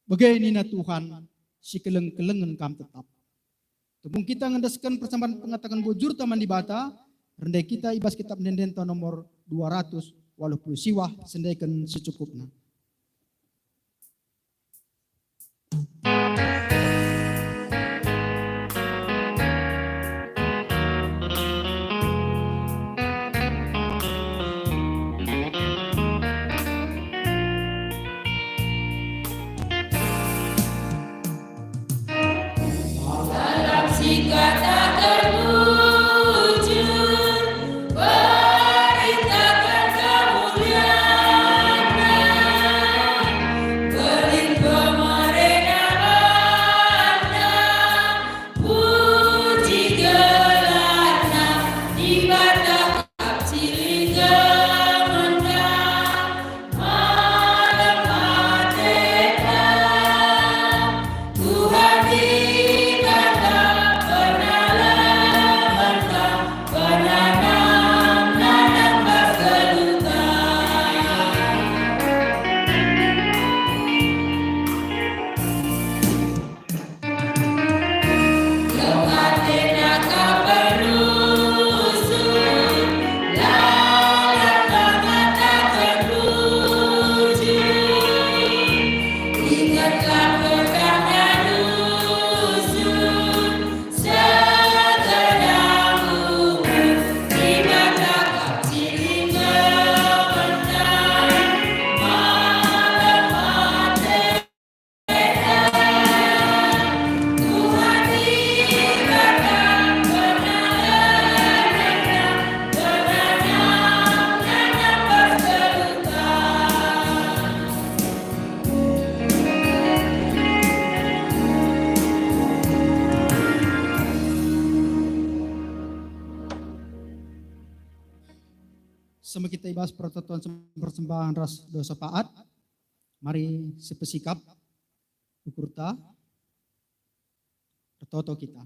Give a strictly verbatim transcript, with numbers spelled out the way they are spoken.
Bage nina Tuhan, sikeleng-kelengen kam tetap. Tupung kita ngendesken persembahen pengataken bujurta man Dibata, rende kita i bas Kitab Ende-enden nomor dua ratus waluh puluh siwah, sendeken secukupna. Dalam sikataken bujur, beritaken kemulianNa, belit pemere nabanNa, puji gelarNa, Dibata kap si lit gemenna. Sama kita i bas pertoton persembahen ras doa syafaat. Mari sipesikap ukurta. Ertoto kita.